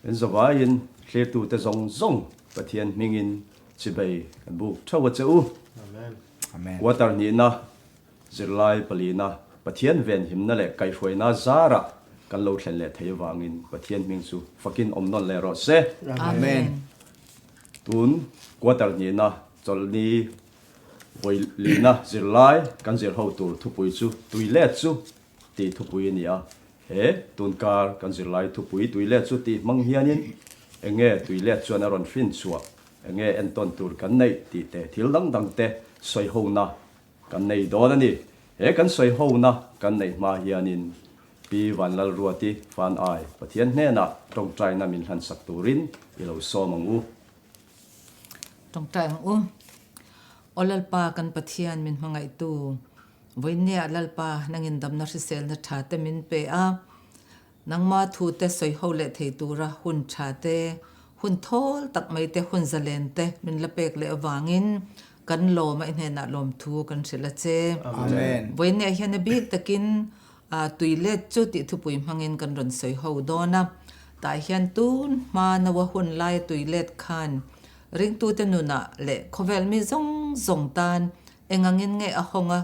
In zavaiin thlirtute zawng zawng Pathian hmingin chibei kan buk theuh a che u. Quarter hnihna, zirlai palina Pathian venhimna leh kaihhruaina zarah kan lo thlen leh thei avangin Pathian hming chu fakin awm nawn leh rawh se. Amen. Tun quarter hnihna chawlhni vawi lihna zirlai kan zir ho tur thupui chu Tuilet chu tih thupui a ni a. He tunkar kan zirlai thupui tuilet chu tih hmang hianin eng nge tuilet chuan a rawn hrin chhuah, eng nge entawn tur kan neih tih te thil dang dang te sawi hona kan nei dawn a ni. He kan sawi hona kan neih hma hianin Pi Vanlalruati Fan Ai Pathian hnenah tawngtaina min hlansak turin i lo sawm ang u. Tawngtai ang u. Aw Lalpa kan Pathian min hmangaihtu Vawinia Lalpa nangin damna hriselna tha te min pe a, nangma thu te sawi ho leh thei tura hun tha te, hun thawl tak mai te, hun zalen te min la pek leh avangin kan lawm a, i hnenah lawmthu kan hrilh a che. Amen. Vawinia hian a bik takin tui let chu tih thupui hmangin kan rawn sawi ho dawn a, tah hian tun hma naua hun laia tui let khan ringtute nunah leh khawvel mi zawng zawng tan Engangin nge a hawng a?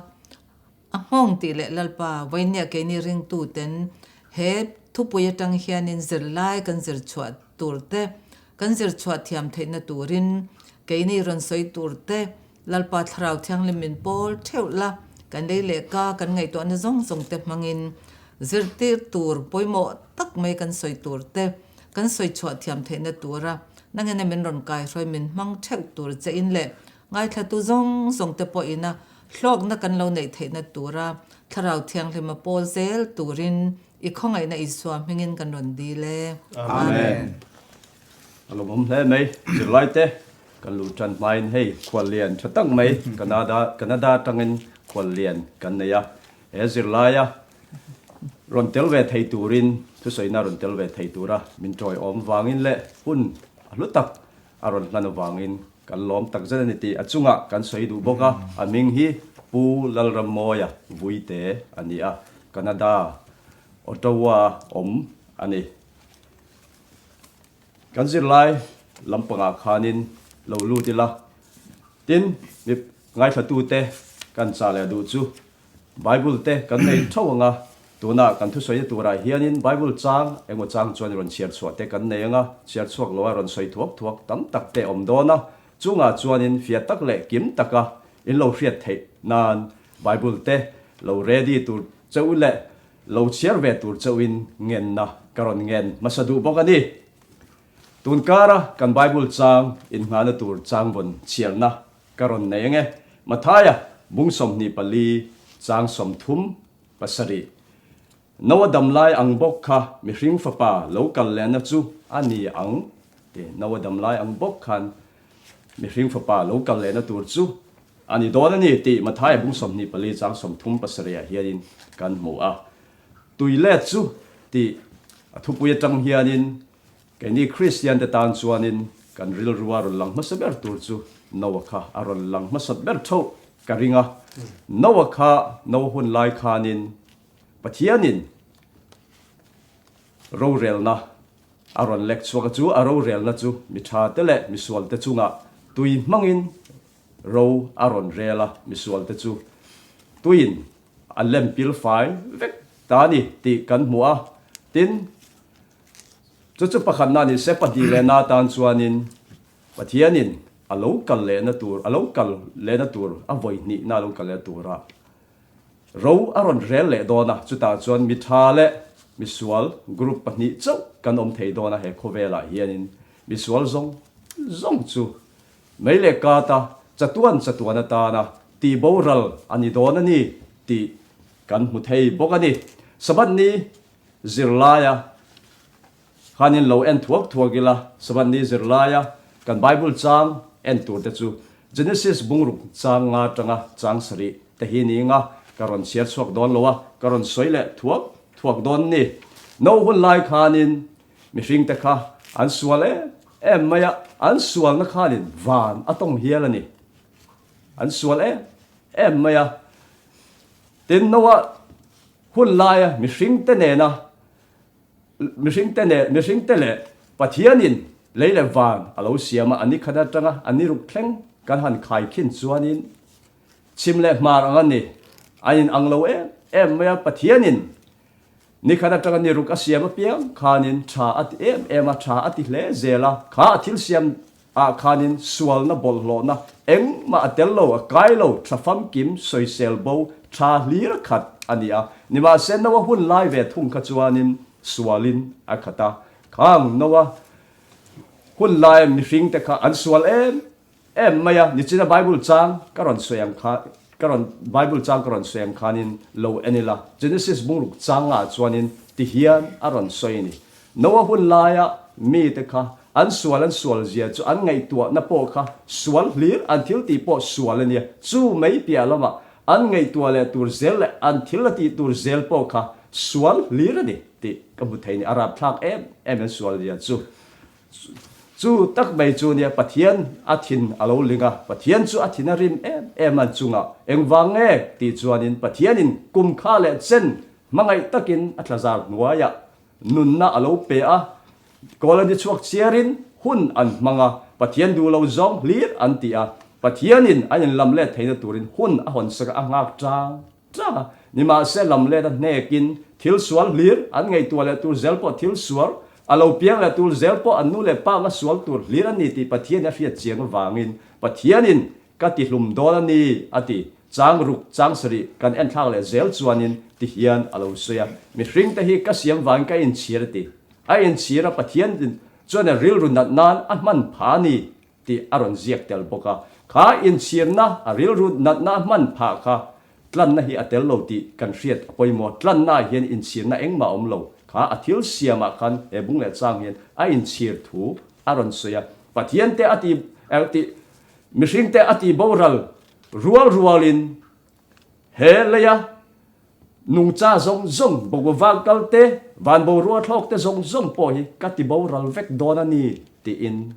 A nghawng tih leh Lalpa, vawinia keini ringtuten he thupui atang hianin zirlai kan zir chhuah tur te, kan zir chhuah thiam theihna turin keini rawn sawi tur te Lalpa Thlarau Thianghlim min pawl theuh la, kan lei leh ka kan ngaihtuahna zawng zawng te hmangin zirtir tur pawimawh tak mai kan sawi tur te kan sawi chhuah thiam theihna tura nangin min rawn kaihruai min hmang theuh tur che in leh Ngaithlatu zawng zawng te pawh ina hlawkna kan lo neih theihna tura Thlarau Thianghlima pawl zel turin i khawngaihna Isua hmingin kan rawn dil e. Amen. A lawmawm hle mai. Zirlai te kan luh tan hmain hei khuallian tha tak mai Canada Canada atangin khuallian kan nei a. He zirlaia rawn tel ve thei turin thusawina rawn tel ve thei tura min tawiawm vangin leh hun a hlu tak a rawn hlan avangin kan lawm tak zet a ni tih a chungah kan sawi duh bawk a, a hming hi Pu Lalrammawia Vuite a ni a, Canada, Ottawa awm a ni. Kan zirlai lampangah khanin lo lut ila, tin mi ngaithlatute kan chah leh duh chu Bible te kan nei tho ang a, tunah kan thusawina turah hianin Bible chang engmaw chang chuan rawn chhiar chhuah te kan nei ang a, chhiar chhuak loa rawn sawi thuak thuak tam tak te awm dawn a, chungah chuanin fiah tak leh kim taka in lo hriat theih nan Bible te lo ready tur cheu leh lo chhiar ve tur cheuhin ngenna ka rawn ngen hmasa duh bawk a ni. Tun kara kan Bible chang innghahna tur changvawn chhiarna Ka rawn nei ang e. Mathaia, bung 24, chang 37. Noa dam lai ang bawk kha mihring fapa lo kal lehna chu a ni ang ti. Noa dam lai ang bawk khan mihring fapa lo kal lehna tur chu a ni dawn a ni tih Mathaia bung 24, chang 37 ah hianin kan hmu a. Tui let chu tih a thupui atang hianin Keini Kristiante tan chuanin kan rilrua rawn lang hmasa ber tur chu Noah kha a rawn lang hmasat ber theuh ka ring a. Noah kha Noah hun lai khanin Pathianin rorelna a rawn lek chhuak a, chu a rorelna chu mi thate leh misualte chungah tui hmangin ro a rawn rel a, misualte chu tuiin a lem pil fai vek ta a ni tih kan hmu a. Tin, Chu chu pakhatna ni se, pahnih lehna atan chuanin Pathianin a lo kal lehna tur, a lo kal lehna tur, a vawi hnihna a lo kal lehna tura ro a rawn rel leh dawn a, chutah chuan mi tha leh misual group pahnih chauh kan awm thei dawn a, he khawvelah hianin misual zawng zawng chu mei leh kata chatuan chatuan atana tihboral a ni dawn a ni tih kan hmu thei bawk a ni. Sabbath ni Zirlaia khanin lo en thuak thuak ila, Sabbath ni zirlaia kan Bible chang en tur te chu Genesis bungruk chang nga atanga chang sarih te hi ni nga ka rawn chhiar chhuak dawn lo a, ka rawn sawi leh thuak thuak dawn ni. No hun lai khanin mihring te kha an sual em em mai a, an sualna khanin van a tawng hial a ni. An sual em em mai a. Tin, Noah Hun laia mihringte nena mihringte nen mihringte leh Pathianin lei leh van a lo siam a, a ni khat atanga a ni ruk thleng kan han khaikhin chuanin chhim leh hmar ang a ni. A inang lo em em mai a, Pathianin ni khat atanga ni ruk a siam apiang khanin tha a ti em em a, tha a ti hle zel a, kha a thil siam ah khanin sualna bawlhhlawhna engmah a tel lo, a kai lo, tha famkim, sawisel bo, tha hlir a khat a ni a. Nimahse Noa hun lai ve thung kha chuanin sualin a khat a. Khang Noa hun laia mihringte kha an sual em em mai a, nichina Bible chang ka rawn sawi ang kha, ka rawn Bible chang ka rawn sawi ang khanin lo en ila, Genesis bungruk changah chuanin tihian a rawn sawi a ni. Noa hun laia mite kha an sual an sual zia chu an ngaihtuahna pawh kha sual hlir, an thil tih pawh sual a nia. Chu mai piah lamah an ngaihtuah leh tur zel leh an thil a tih tur zel pawh kha sual hlir a ni tih ka hmu thei a ni. A rapthlak em em an sual zia chu. Chu tak mai chu nia Pathian a thin a lo ling a, Pathian chu a thin a rim em em an chungah engvang nge tih chuanin Pathianin kum kha leh chen hmangaih takin a thlazar hnuaiah Nunna a lo pe a, Colony chhuak chiarin hun an hmang a, Pathian duh lo zawng hlir an ti a, Pathianin an inlam let theihna turin hun a hawn sak a, a nghak chang chang a. Nimahse lam let a hnekin thil sual hlir an ngaihtuah leh tur zel pawh thil sual a lo piang leh tur zel pawh an nu leh pa anga sual tur hlir a ni tih Pathianin a hriat chiang avangin Pathianin Ka ti hlum dawn a ni, a ti. Chang ruk, chang sarih kan en thlak leh zel chuanin ti hian a lo sawi a. Mihringte hi ka siam vangin ka inchhir a ti. A inchhir a, Pathian chuan a rilru nat nan a hman phah a ni tih a rawn ziak tel bawk a. Kha inchhirna, a rilru natna a hman phah kha tlanna hi a tel lo tih kan hriat a pawimawh. Tlannaah hian inchhirna engmah a awm lo. Kha a thil siamah khan he bung leh chang hian a inchhir thu a rawn sawi a. Pathiante a ti, tih Mihringte a tih boral rual rualin he leia nungcha zawng zawng, bawkva kal te, van boruah thlawk te zawng zawng pawh hi ka ti boral vek dawn a ni tiin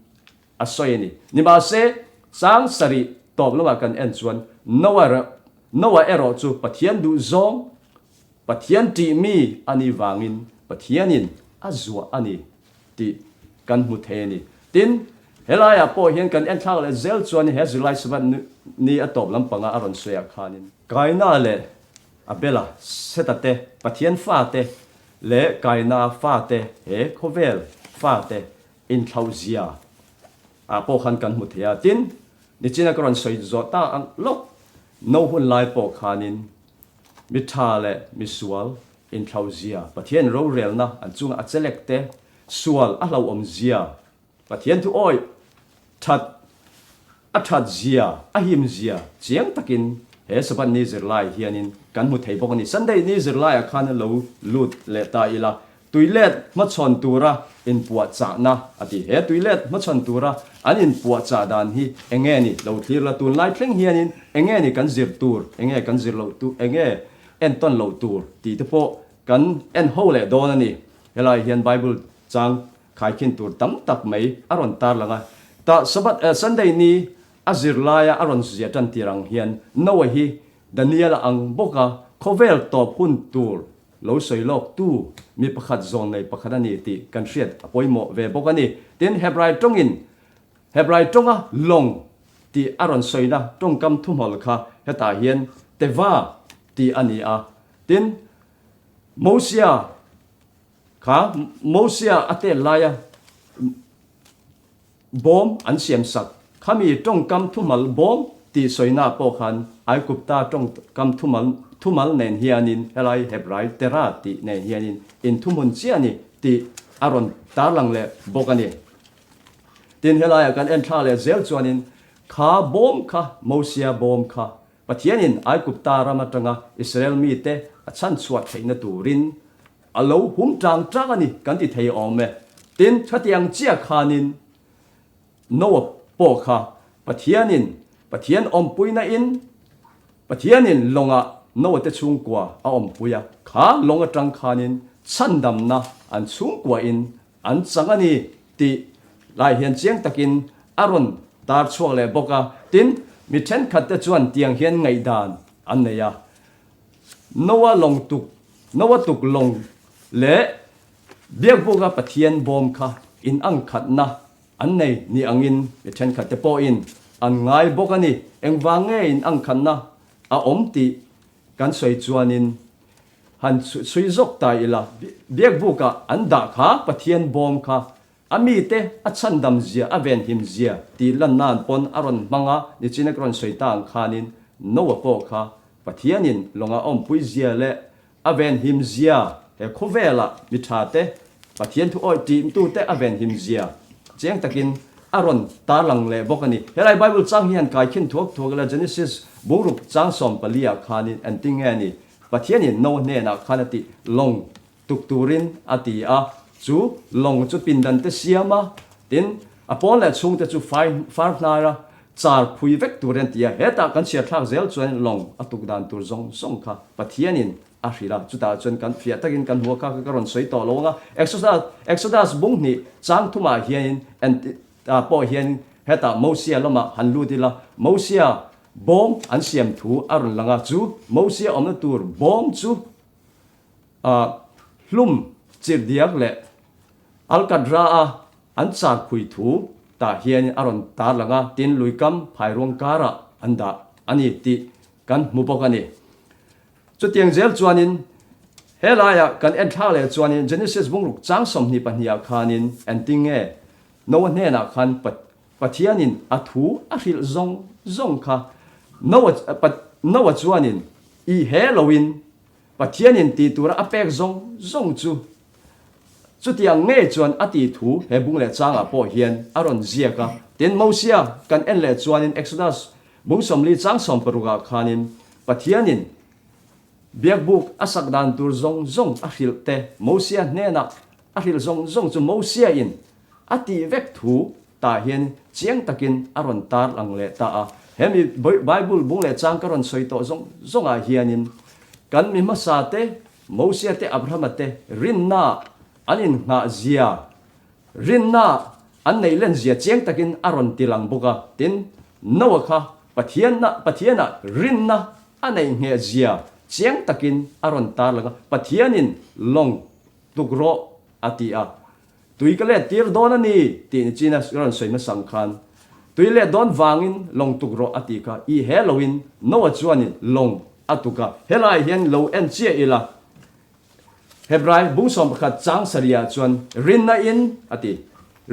a sawi a ni. Nimahse, chang sarih tawp lamah kan en chuan Noah Noah erawh chu Pathian duhzawng, Pathian ṭih mi a nih vangin Pathianin a zuah a ni tih kan hmu thei a ni. Tin, helaiah pawh hian kan enthlak leh zel chuan he zirlai Sabbath ni a tawp lampanga a rawn sawiah khanin, Kaina leh Abela, Seta te, Pathian fate leh Kaina fate he khawvel fate inthlauhzia ah pawh khan kan hmu thei a. Tin, nichina ka rawn sawi zawh tak ang lawk, no hun lai pawh khanin Mi tha leh mi sual inthlauhzia, Pathian rorelna an chunga a chelek te, sual a hlauhawmzia, Pathian thu awih that a that zia, a him zia chiang takin he Sabbath ni zirlai hianin kan hmu thei bawk a ni. Sunday ni zirlaiah khan lo lut leh ta ila, Tuilet hmachhawn tura inpuahchahna a ti. He tuilet hmachhawn tura an inpuahchah dan hi enge ni? Lo thlir la, tunlai thleng hianin enge ni kan zir tur, enge kan zir loh tur, enge entawn loh tur tih te pawh kan en ho leh dawn a ni. Helai hian Bible chang khaikhin tur tam tak mai a rawn tarlang a. Tah Sabbath, Sunday ni a zir laia a rawn ziah tan tir ang hian Noah hi Daniel-a ang bawka khawvel tawp hun tur Lo sawi lawk tu mi pakhat zawn nei pakhat a ni tih kan hriat a pawimawh ve bawk a ni. Tin, Hebrai tawngin Hebrai tawnga lawng tih a rawn sawina tawngkam thuhmawlh kha hetah hian teva tih a ni a. Tin, Mosia kha Mosia a tel laia Bawm an siam sak. Khami tawngkam thumal bawm tih sawina pawh khan Aigupta tawngkam thumal thumal nen hianin helai Hebrai Terah tih nen hianin inthumhun chiah a ni tih a rawn tarlang leh bawk a ni. Tin, helaiah kan en thla leh zel chuanin kha bawm kha Mosia bawm kha Pathianin Aigupta ram atanga Israel mite a chhanchhuah theihna turin A lo hum tang tang a ni kan ti thei awm e. Tin, chutiang chiah khanin Noah pawh kha Pathianin, Pathian awmpuina in, Pathianin lawngah Noah te chhungkua a awmpui a, kha lawng atang khanin chhandamna an chhungkua in an chang a ni tih lai hian chiang takin a rawn tar chhuak leh bawk a. Tin, mi thenkhat te chuan tiang hian ngaihdan an nei a, Noah lawng tuk, Noah tuk lawng leh Biakbuka Pathian bawm kha inangkhatna an nei ni angin mi thenkhatte pawhin an ngai bawk a ni. Engvang nge inangkhatna a awm tih kan sawi chuanin han chhui zawk ta ila, Biakbukah an dah kha Pathian bawm kha A mite a chhandam zia, a venhim zia tih lan nan pawn a rawn hmang a, nichina ka rawn sawi ta ang khanin Noah pawh kha Pathianin lawnga awmpui zia leh a venhim zia, he khawvela mi tha te, Pathian thu awih ṭimtu te a venhim zia chiang takin a rawn tarlang leh bawk a ni. Helai Bible chang hi han kaikhin thuak thuak ila Genesis bungruk chang 14 ah khanin engtin nge ni Pathianin Noah hnenah khan a tih lawng tuk turin a ti a, chu lawng chu pindan te siam a, tin, a pawn leh chhungte chu fai far hnar a, char phui vek turin a ti a, hetah kan chhiar thlak zel chuan lawng a tuk dan tur zawng zawng kha Pathianin a hrilh a, chutah chuan kan fiah takin kan hmu a, kha kha ka rawn sawi tawh lo ang a, Exodus Exodus bung hnih chang thumah hianin enti ah pawh hian hetah Mosia lamah han lut ila, Mosia bawm an siam thu a rawn lang a, chu Mosia awmna tur bawm chu A hlum chirhdiak leh Alkatra a an char phui thu tah hian a rawn tarlang a, tin luikam phairuang karah an dah a ni tih kan hmu bawk a ni. Chutiang zel chuanin helaiah kan en thlak leh chuanin Genesis bungruk chang 22 ah khanin engtin nge Noah hnenah khan Pathianin a thu a hrilh zawng zawng kha Noah Noah chuanin i he loin Pathianin tih tura a pek zawng zawng chu chutiang ngei chuan a tih thu he bung leh changah pawh hian a rawn ziak a. Tin, Mosia kan en leh chuanin Exodus bung 40 chang 16 ah khanin Pathianin biakbuk a sak dan tur zawng zawng a hrilh te, Mosia hnenah a hrilh zawng zawng chu Mosia in a tih vek thu Tah hian chiang takin a rawn tar lang leh ta a. He mi Bible bung leh chang ka rawn sawi tawh zawng zawngah hianin kan mi hmasa te, Mosia te, Abrahama te rinna an innghah zia, rinna an neih len zia chiang takin a rawn ti lang bawk a. Tin, Noah kha Pathianna, Pathianah rinna a neih ngheh zia chiang takin a rawn tar lang a. Pathianin lawng tuk rawh a ti a. Tui ka let tir dawn a ni tih ni china rawn sawi hmasa ang khan tui let dawn vangin lawng tuk rawh a tih kha i he loin Noah chuanin lawng a tuk a, helaiah hian lo en chiah ila Hebrai bung 11 chang sarihah chuan rinna in a ti.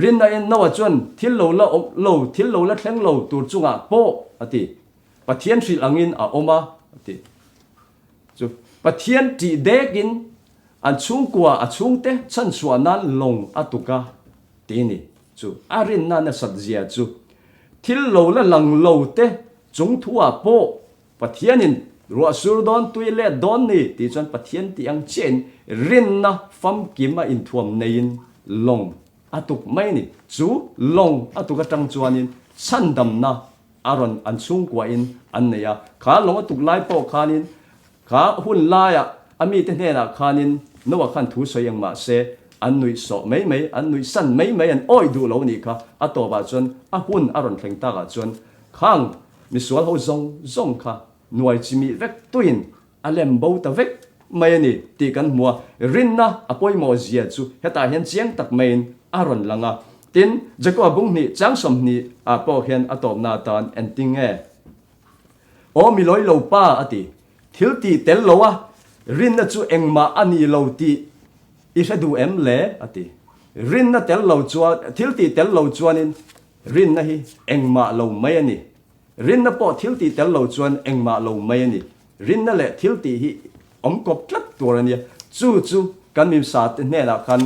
Rinna in Noah chuan thil lo la awm lo, thil lo la thleng lo tur chungah pawh a ti. Pathian hrilh angin a awm a a ti. Chu Pathian tih dekin An chhungkua a chhungte chhanchhuah nan lawng a tuk a ti ni. Chu a rinna nasat zia chu thil lo la lang lo te chung thu ah pawh Pathianin ruah sur dawn tui let dawn ni tih chuan Pathian tih ang chiahin rinna famkim a inthuam neiin lawng a tuk mai ni. Chu lawng a tuk atang chuanin chhandamna a rawn an chhungkua in an nei a. Kha lawng a tuk lai pawh khanin Kha hun laiah a mite hnenah khanin Noah khan thu sawi eng mah se, an nuih sawh mai mai, an nuih san mai mai, an awih duh lo nih kha. A tawpah chuan a hun a rawn thleng takah chuan khang misual ho zawng zawng kha nuai chimih vek tuin a lem bo ta vek mai a ni tih kan hmu a. Rinna a pawimawh zia chu hetah hian chiang tak maiin a rawn lang a. Tin, Jakoba bung hnih chang 20 ah pawh hian a tawpna atan engtin nge? Aw mi lawi lo pa, a ti. Thil tih tel lo a, rinna chu engmah a ni lo tih i hre duh em le? a ti. Rinna tel lo chuan, thil tih tel lo chuanin rinna hi engmah lo mai a ni. Rinna pawh thil tih tel lo chuan engmah lo mai a ni. Rinna leh thil tih hi awm kawp tlat tur a nia. Chu chu kan mimsa te hnenah khan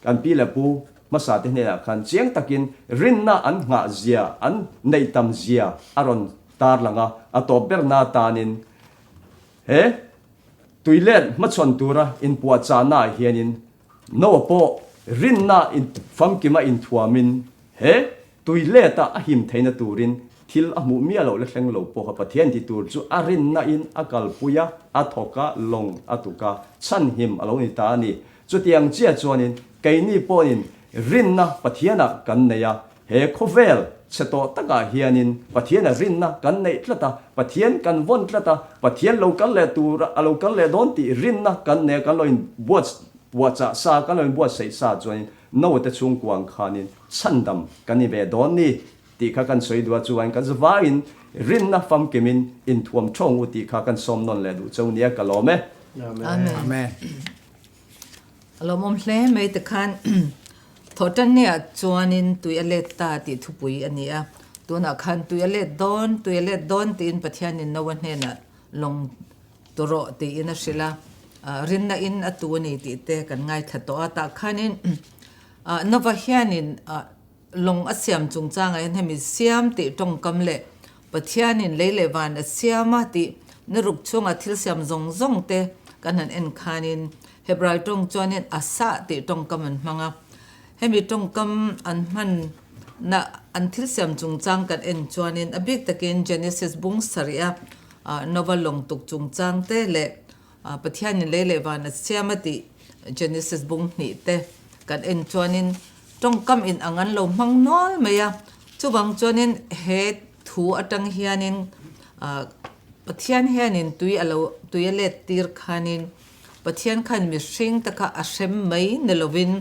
Kan pi leh pu hmasa te hnenah khan chiang takin rinna an nghah zia, an neih tam zia a rawn tarlang a, a tawp berna tanin he tuilet hmachhawn tura inpuahchahnaah hianin Noah pawh rinna famkima inthuamin he tuileta a him theihna turin thil a hmuh miah loh la thleng lo pawha Pathian ti tur chu a rinna-in a kalpui a, a thawk a, lawng a tuk a, chhanhim a lo ni ta a ni. Chutiang chiah chuanin keini pawhin rinna Pathianah kan nei a, he khawvel chhe tawh takah hianin Pathiana rinna kan neih tlat a, Pathian kan vawn tlat a, Pathian lo kal leh tur a lo kal leh dawn tih rinna kan nei a, kan lo inbuat. Puahchah sa kan lo inbuatsaih sa chuanin Noah te chhungkua ang khanin chhandam kan ni ve dawn ni tih kha kan sawi duh a, chuan kan zavaiin rinna famkimin inthuam thawng u tih kha kan sawm nawn leh duh cheu nia ka lawm e. Amen. Amen. A lawmawm hle mai te khan Thawhtanniah chuanin tui a let ta tih thupui a ni a, tunah khan tui a let dawn, tui a let dawn tiin Pathianin Noah hnenah lawng tu rawh tiin a hrilh a, rinna in a tu a ni tih te kan ngaithla tawh a, tah khanin Nova hianin lawng a siam chungchangah hian hemi siam tih tawngkam leh Pathianin lei leh van a siam a tih ni ruk chhunga thil siam zawng zawng te kan han en khanin Hebrai tawng chuanin asa tih tawngkam an hmang a, hemi tawngkam an hman na an thil siam chungchang kan en chuanin a bik takin Genesis bung sarih a Nova lawng tuk chungchang te leh Pathianin lei leh van a siam a tih Genesis bung hnih te kan en chuanin tawngkam in ang an lo hmang nual mai a. Chuvang chuanin he thu atang hianin Pathian hianin tui a lo tui a let tir khanin Pathian khan mihring te kha a hrem mai ni lovin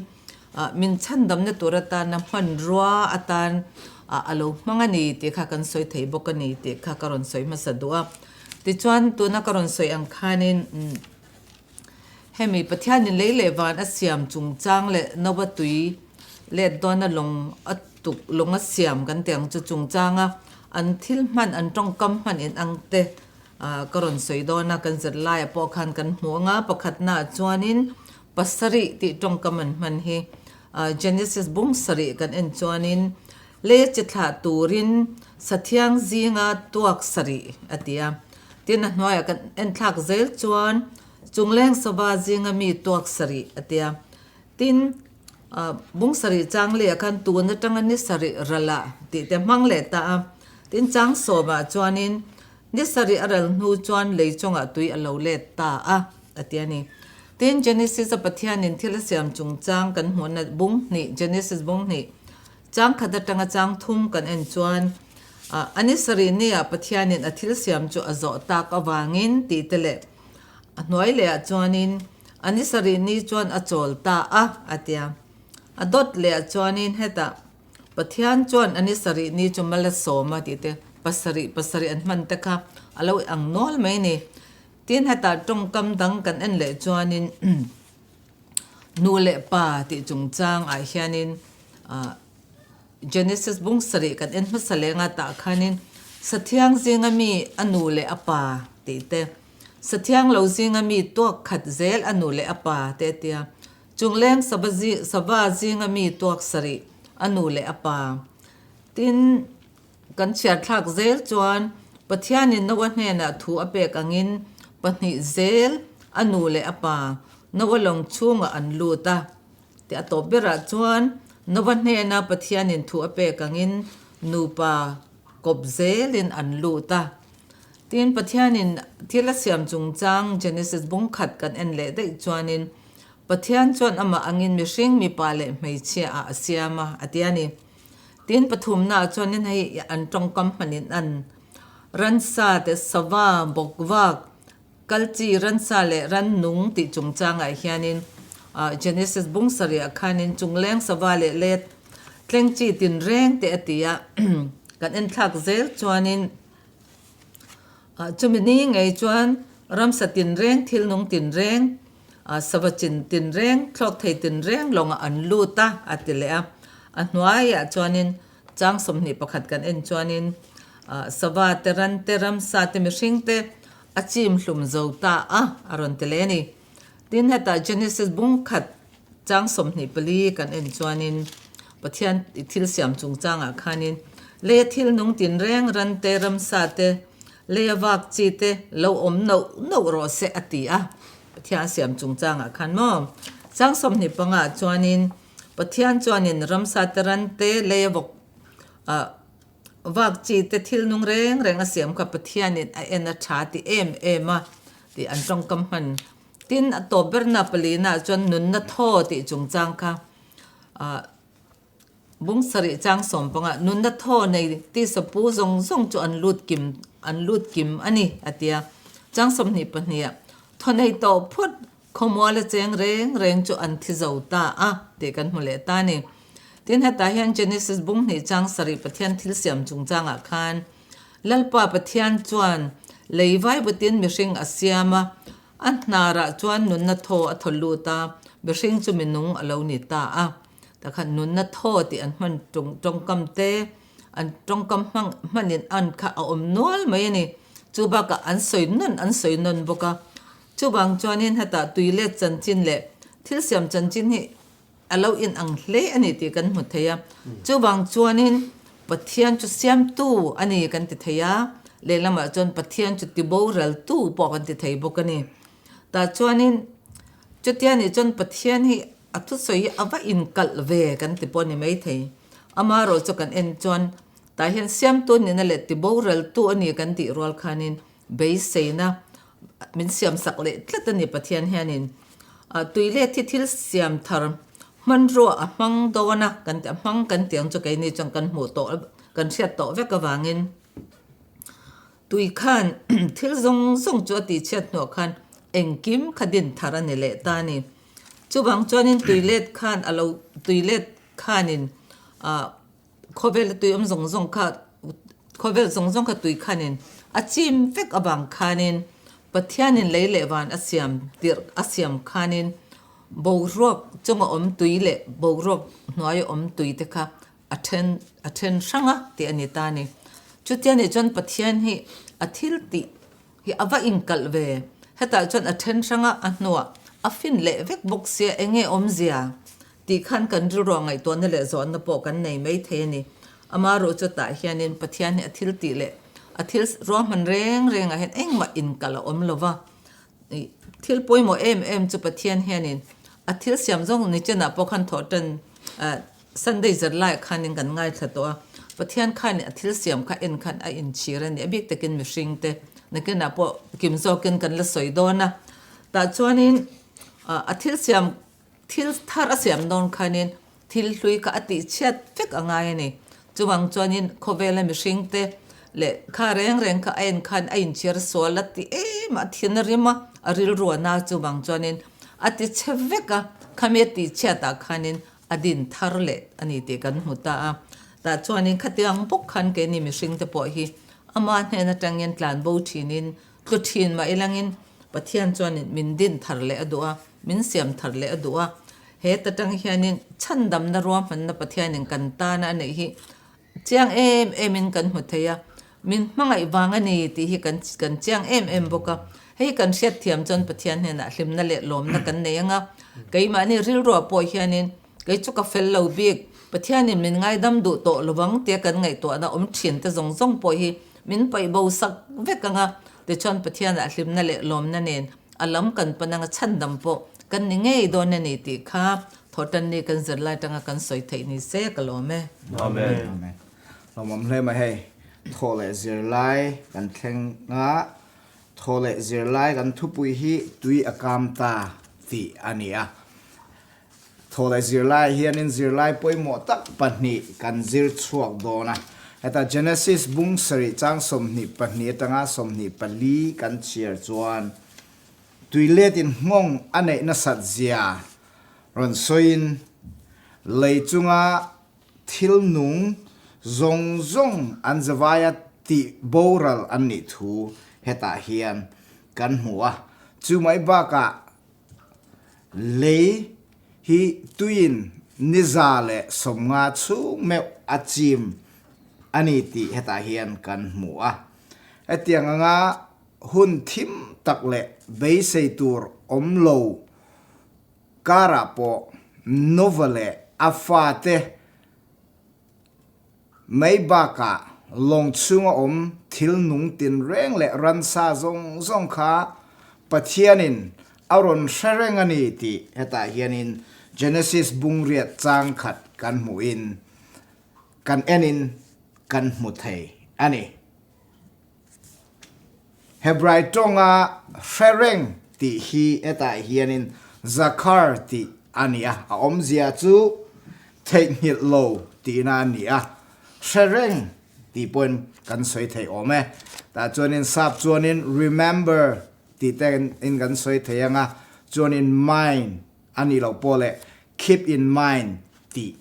Min chhandamna tur atana hmanrua atan a lo hmang a ni tih kha kan sawi thei bawk a ni tih kha ka rawn sawi hmasa duh a. Tichuan tuna ka rawn sawi ang khanin hemi Pathianin lei leh van a siam chungchang leh Nova tui let dawna lawng a tuk lawng a siam kan tih ang chu chungchanga an thil hman an tawngkam hman in ang te ka rawn sawi dawn a kan zirlaiah pawh khan kan hmu ang a pakhatnaah chuanin Pasarih tih tawngkam an hman hi Genesis bung sarih kan en chuanin lei chi thlah turin Sathiang zinga tuak sarih a ti a. Tin a hnuaiah kan en thlak zel chuan Chungleng sava zinga mi tuak sarih a ti a. Tin bung sarih chang leiah khan tun atanga ni sarih ralah tih te hmang leh ta a. Tin chang sawmah chuanin Ni sarih a ral hnu chuan lei chungah tui a lo let ta a, a ti a ni. Tin, Genesis a Pathianin thil a siam chungchang kan hmuhna bung hnih, Genesis bung hnih, chang khat atanga chang thum kan en chuan, a ni sarih nia Pathianin a thil siam chu a zawh tak avangin tih te leh a hnuai lehah chuanin a ni sarih ni chuan a chawl ta a, a ti a. A dawt lehah chuanin hetah Pathian chuan a ni sarih ni chu mal a sawm a tih te, pasarih pasarih an hman te kha a lo ang nual mai ni. Tin hetah tawngkam dang kan en leh chuanin nu leh pa tih chungchang ah hianin ah Genesis bung sarih kan en hmasa leng a tah khanin Sathiang zinga mi a nu leh a pa tih te, Sathiang lo zinga mi tuak khat zel a nu leh a pa te a tia. Chungleng sava zinga mi tuak sarih a nu leh a pa. Tin, kan chhiar thlak zel chuan Pathianin Noa hnenah thu a pek angin pahnih zel a nu leh a pa Noa lawng chhungah an lut a. Tih a tawp berah chuan Noa hnena Pathianin thu a pek angin nupa kawp zelin an lut a. Tin, Pathianin thil a siam chungchang Genesis bung khat kan en leh daih chuanin Pathian chuan amah angin mihring mipa leh hmeichhia ah a siam a, a ti a ni. Tin, pathumnaah chuanin hei an tawngkam hmanin an ransa te sava, bawkvak, kalchi, ransa leh rannung tih chungchangah hianin Genesis bung sarihah khanin chungleng sava leh let tleng chi tinreng te a ti a, kan enthlak zel chuanin Chumi ni ngei chuan ramsa tinreng, thilnung tinreng, sava chin tinreng, thlawk thei tinreng lawngah an lut a, a ti leh a. A hnuaiah chuanin chang 21 kan en chuanin sava te, ran te, ramsa te, mihring te a chim hlum zo ta a, a rawn ti leh a ni. Tin, hetah Genesis bung khat Chang 24 kan en chuanin Pathian thil siam chungchangah khanin leia thil nung tinreng ran te, ramsa te, leia vak chi te lo awm nauh nauh rawh se a ti a, Pathian a siam chungchangah khan maw? Chang 25 ah chuanin Pathian chuanin ramsa te, ran te, leia vawk ah vak chi te thil nung reng reng a siam kha Pathianin a en a tha ti em em a tih an tawngkam hman Tin, a tawp berna palina chuan nunna thaw tih chungchang kha bung sarih chang sawm panga nunna thaw nei tisa pu zawng zawng chu an lut kim an lut kim a ni a ti a. Chang 22 ah thaw nei tawh phawt. Khawmuala cheng reng reng chu an thi zo ta a tih kan hmu leh ta a ni. Tin, hetah hian Genesis bung hnih chang sarih Pathian thil siam chungchangah khan Lalpa Pathian chuan lei vaibutin mihring a siam a, a hnarah chuan nunna thaw a thaw lut a, mihring chu minung a lo ni ta a. Takhan nunna thaw tih an hman tawngkam te, an tawngkam hmang hmanin an kha a awm nual mai a ni. Chu bakah an sawi nawn an sawi nawn bawk a. Chuvang chuanin hetah tui let chanchin leh thil siam chanchin hi a lo inang hle a ni tih kan hmu thei a. Chuvang chuanin Pathian chu siamtu a ni kan ti thei a, lehlamah chuan Pathian chu tiboraltu pawh kan ti thei bawk a ni. Tah chuanin chutia nih chuan Pathian hi a thusawi hi a va inkalh ve kan ti pawh a ni maithei. Amaherawh chu kan en chuan tah hian siamtu nihna leh tiboraltu a ni kan tih rual khanin beiseina min siam sak leh tlat a ni Pathian hianin tui let hi thil siam thar hmanrua a hmang dawn a kan a hmang kan tih ang chu keini chuan kan hmuh tawh kan hriat tawh vek avangin tui khan thil zawng zawng chu a tih chhiat hnuah khan engkim kha din thar a ni leh ta a ni chuvang chuanin tui let khan a lo tui let khanin ah Khawvel a tui awm zawng zawng kha khawvel zawng zawng kha tui khanin a chim vek avang khanin Pathianin lei leh van a siam tirh a siam khanin boruak chunga awm tui leh boruak hnuaia awm tui te kha a then a then hrang a tih a ni ta a ni. Chutia nih chuan Pathian hi a thil tih hi a va inkalh ve. Hetah chuan a then hrang a a hnuah a fin leh vek bawk sia eng nge awmzia? Tih khan kan rilruah ngaihtuahna leh zawhna pawh kan nei mai thei a ni. Amaherawh chu tah hianin Pathian hi a thil tih leh a thil ruahman reng rengah hian engmah inkal a awm lo va. Thil pawimawh em em chu Pathian hianin a thil siam zawng ni chenah pawh khan thawh tan Sunday zar laiah khanin kan ngaithla tawh a. Pathian khanin a thil siam kha en khan a inchhir a ni. A bik takin mihringte nakinah pawh kim zawkin kan la sawi dawn a. Tah chuanin a thil siam Thil thar a siam dawn khanin thil hlui kha a tih chhiat vek a ngai a ni. Chuvang chuanin khawvela mihringte leh kha reng reng kha a en khan a inchhir sual a ti em a, thin a rim a, a rilru a na chuvang chuanin a ti chhe vek a, khami a tih chhiatah khanin a din thar leh a ni tih kan hmu ta a. Tah chuanin khatiang bawk khan keini mihringte pawh hi ama hnen atangin tlanbo thinin Tlu thin mah ilangin Pathian chuanin min din thar leh a duh a, min siam thar leh a duh a. He ta tang hianin chhandamna ruahmanna Pathianin kan tana a neih hi chiang em emin kan hmu thei a, min hmangaih vang a ni tih hi kan kan chiang em em bawk a. Hei kan hriatthiam chuan Pathian hnenah hlimna leh lawmna kan nei ang a, keimahni rilruah pawh hianin Kei chu ka fel lo bik, Pathianin min ngaidam duh tawh lovang tia kan ngaihtuahna awm thin te zawng zawng pawh hi min paih bo sak vek ang a, tichuan Pathianah hlimna leh lawmna nen a lam kan pan anga chhandam pawh kan ni ngei dawn a ni tih kha Thawhtanni kan zirlai tanga kan sawi theih ni se ka lawm e. Amen. Amen. Lawmawm hle mai hei. Thawh leh zirlai kan thleng a, thawh leh zirlai kan thupui hi tui a kam ta tih a ni a. Thaw leh zirlaiah hianin zirlai pawimawh tak pahnih kan zir chhuak dawn a. Heta Genesis bung sarih chang 22 atanga 24 kan chhiar chuan tuiletin nghawng a neih nasat zia rawn sawiin lei chunga thil nung zawng zawng an zavaia tih boral an nih thu hetah hian kan hmu a. Chu mai bakah Lei hi tuiin ni 150 chhung meuh a chim a ni tih hetah hian kan hmu a. Hetiang anga hun thim tak leh beisei tur awm lo karah pawh Nova leh a fate Mai bakah lawng chhunga awm thil nung tinreng leh ransa zawng zawng kha Pathianin a rawn hre reng a ni tih hetah hianin Genesis bungriat chang khat kan hmuhin kan enin kan hmu thei a ni. Hebrai tawnga hre reng tih hi hetah hianin zakhar tih a ni a, a awmzia chu theihnghilh lo tihna a ni a, hre reng tih pawhin kan sawi thei awm e. Tah chuanin sap chuanin remember tih te in kan sawi thei ang a. Chuanin mind a nih loh pawh leh keep in mind tih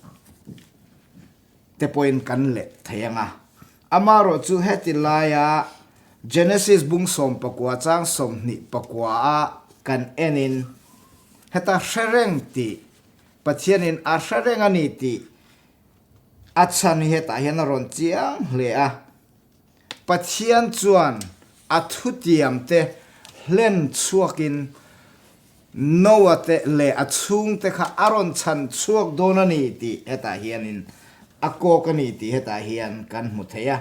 te pawhin kan let thei ang a. Amaherawh chu heti laia Genesis bung 14 chang 24 a kan enin heta hre reng tih Pathianin a hre reng a ni tih a chhan hi hetah hian a rawn chiang hle a. Pathian chuan a thutiamte hlen chhuakin Noah te leh a chhungte kha a rawn chhan chhuak dawn a ni tih hetah hianin a kawk a ni tih hetah hian kan hmu thei a.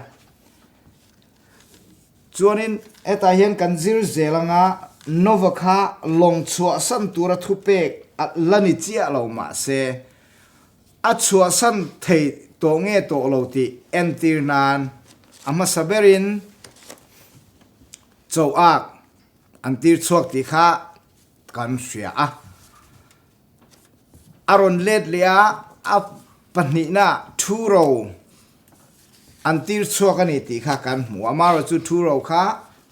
Chuanin hetah hian kan zir zel anga Noah kha lawng chhuahsan tura thupek a la ni chiah lo mahse A chhuahsan thei tawh nge tawh lo tih entir nan a hmasa berin choak an tir chhuak tih kha kan hria a. A rawn let leh a, a pahnihna thu ro an tir chhuak a ni tih kha kan hmu a. Amaherawhchu thu ro kha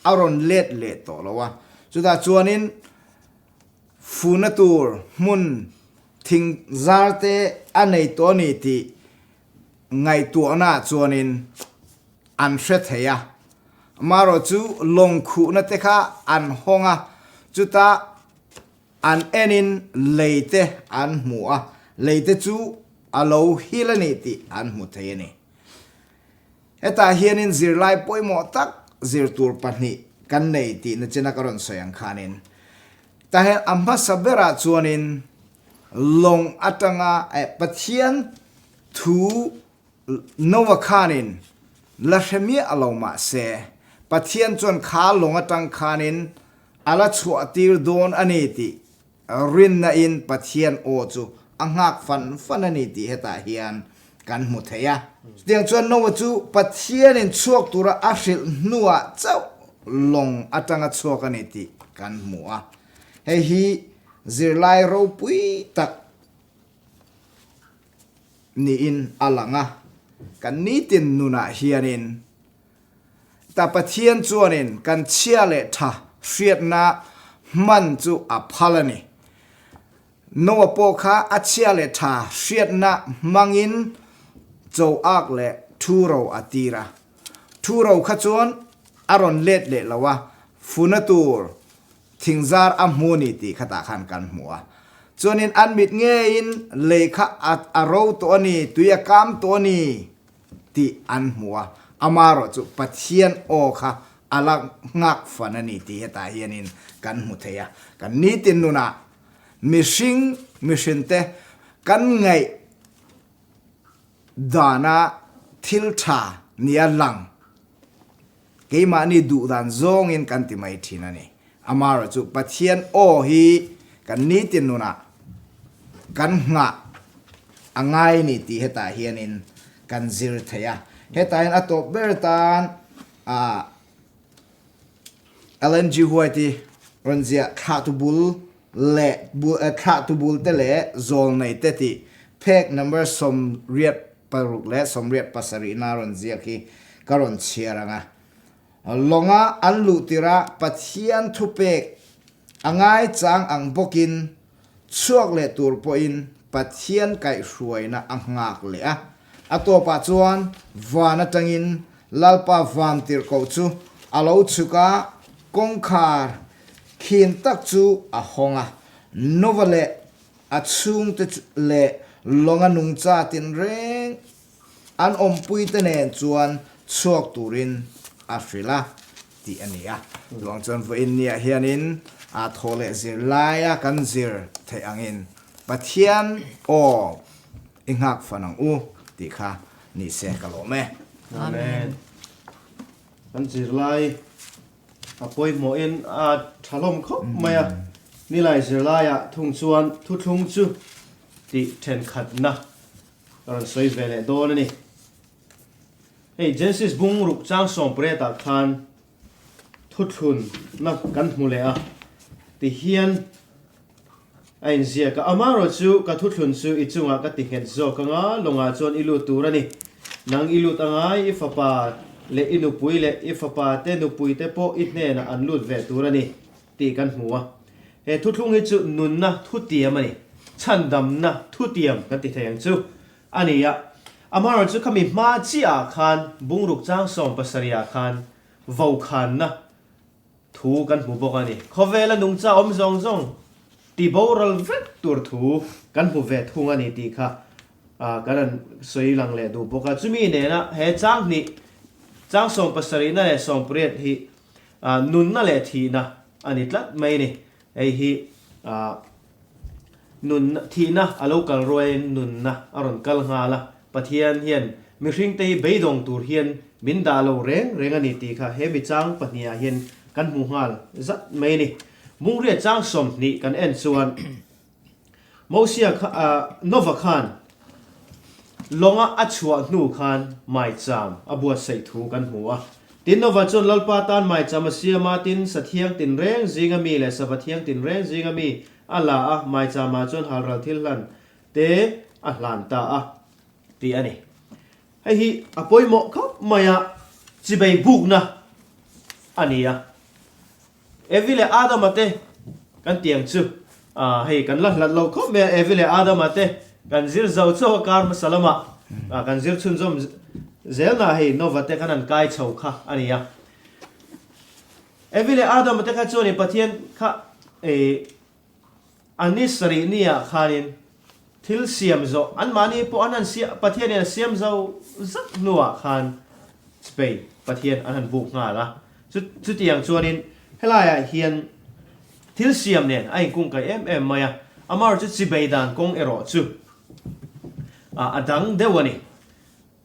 a rawn let leh tawh lo a. Chutah chuanin Funa tur hmun thing zar te a nei tawh a ni tih ngaihtuahna chuanin an hre thei a. Amaherawh chu lawng khuhna te kha an hawng a, chutah an enin lei te an hmu a, lei te chu a lo hil a ni tih an hmu thei a ni. Hetah hianin zirlai pawimawh tak zir tur pahnih kan nei tihna china ka rawn sawi ang khanin tah hian a hmasa berah chuanin lawng atanga eh Pathian thu Noah khanin la hre miah lo mahse Pathian chuan kha lawng atang khanin a la chhuah tir dawn a ni tih Rinna in Pathian aw chu a nghak fan fan a ni tih hetah hian kan hmu thei a. Chutiang chuan Noah chu Pathian in chhuak tura a hrilh hnuah chauh lawng atanga chhuak a ni tih kan hmu a. Hei hi zirlai ropui tak niin a lang a. Kan nitin nunah hianin Ta Pathian chuanin kan chhia leh tha hriatna hman chu a phal a ni. Noah pawh kha a chhia leh tha hriatna hmangin choak leh thuro a tir a. Thuro kha chuan a rawn let leh lo a, funa tur thingzar a hmu ni tih khatah khan kan hmu a. Chuanin an mit ngeiin lei kha a ro tawh a ni, tui a kam tawh a ni. tih an hmu a, amaherawh chu Pathian aw kha a la nghak fan a ni tih hetah hianin kan hmu thei a. Kan nitin nunah mihring mihrinte kan ngaih dana thil tha nia lang Keimahni duh dan zawngin kan ti mai thin a ni. Amaherawh chu Pathian aw hi kan nitin nunah kan nghah a ngai ni tih hetah hianin kan zir thei a. Hetah hian a tawp ber tan ah Ellen G. White i rawn ziah thlahtu bul leh thlahtu bul te leh zawlnei te tih phek number 86 leh 87 na rawn ziak hi ka rawn chhiar ang a. Lawnga an luh tirh Pathian thupek a ngaichang ang bawkin chhuak leh tur pawhin Pathian kaihhruaina a nghak leh a. A tawpah chuan van atangin Lalpa van tirhkoh chu a lo chhuk a, kawngkhar khin tak chu a hawng a. Nova leh A chhungte leh lawnga nungcha tinreng an awmpuite nen chuan chhuak turin a hrilh a tih a ni a. Chuvang chuan vawiin niah hianin a thaw leh zir laia kan zir theih angin Pathian aw i nghak fan ang u tih kha ni se ka lawm e. Amen. Kan zirlai A pawimawhin a tha hlawm khawp mai a, nilai zirlaiah thung chuan thuthlung chu tih thenkhatna ka rawn sawi ve leh dawn a ni. Hei Genesis bung ruk chang sawmpariatah khan thuthlunna kan hmu leh a, tihian A inziak a, Amaherawh chu ka thuthlun chu i chungah ka ti nghet zawk anga, lawngah chuan i lut tur a ni. Nang i lut angai, i fapa leh i nupui leh i fapa te nupui te pawh i hnenah an lut ve tur a ni, tih kan hmu a. He thuthlung hi chu nunna thutiam a ni, chhandamna thutiam kan ti thei ang chu a ni a. Amaherawhchu khami hma chiah ah khan bungruk chang 70 ah khan vokhanna thu kan hmu bawk a ni. Khawvela nungcha awm zawng zawng ti boral vek tur thu kan hmu ve thung a ni tih kha kan han sawi lang leh duh bawk a. Chumi nena he chang hnih, chang sawmpasarihna leh sawmpariat hi nunna leh thihna a ni tlat mai a ni. Hei hi nunna, thihna a lo kal ruaiin nunna a rawn kal nghal a, Pathian hian mihringte hi beidawng tur hian min dah lo reng reng a ni tih kha he mi chang pahnihah hian kan hmu nghal zat mai a ni. Mungriat chang 20 kan en chuan Mosia kha Nova khan lawnga a chhuah hnu khan maicham a buatsaih thu kan hmu a. Tin Nova chuan Lalpa tan maicham a siam a, tin sathiang tinreng zinga mi leh sava thiang tinreng zinga mi a la a, maichamah chuan halral thil hlan te a hlan ta a tih a ni. Hei hi a pawimawh khawp mai a, chibei bukna a ni a. Evi leh Adama te kan ti ang chu. Ah hei kan la hlat lo khawp mai a, Evi leh Adama te kan zir zo chauh a kar hmasa lamah ah kan zir chhunzawm zelna hei Nova te kan han kai chho kha a ni a. Evi leh Adama te kha chuanin Pathian kha eh A ni sarih niah khanin thil siam zawh anmahni pawh an han siam, Pathianin a siam zo zat hnuah khan Spain Pathian an han buk nghal a. Chu chutiang chuanin helaiah hian thil siam nen a inkungkaih em em mai a, amaherawh chu chibei dan kawng erawh chu a dang deuh a ni.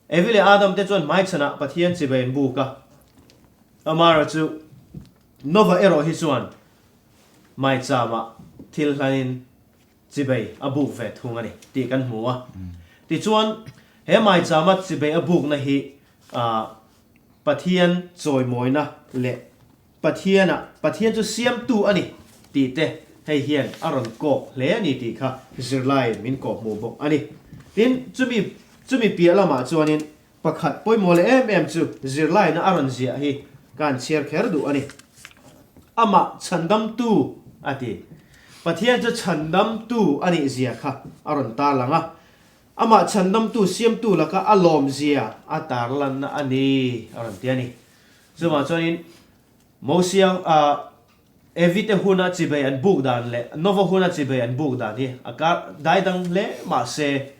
Evi leh Adam te chuan hmaichhanah Pathian chibei an buk a, amaherawh chu Nova erawh hi chuan Maichama thil hlanin chibei a buk ve thung a ni tih kan hmu a. Tichuan, he maichama chibei a bukna hi Pathian chawimawina leh Pathiana Pathian chu siamtu a ni tih te hei hian a rawn kawk hle a ni tih kha zirlaiin min kawhhmuh bawk a ni. Tin, chumi chumi piah lamah chuanin Pakhat pawimawh leh em em chu zirlaina a rawn ziah hi ka han chhiar kher duh a ni. Amah chhandamtu a ti. Pathian chu chhandamtu a nih zia kha a rawn tarlang a. Amah chhandamtu siamtu laka a lawm zia a tarlanna a ni a rawn ti a ni. Chuvang chuanin Mosia Evite huna chibei an buk dan leh Nova huna chibei an buk dan hi a kar dai dang hle mahse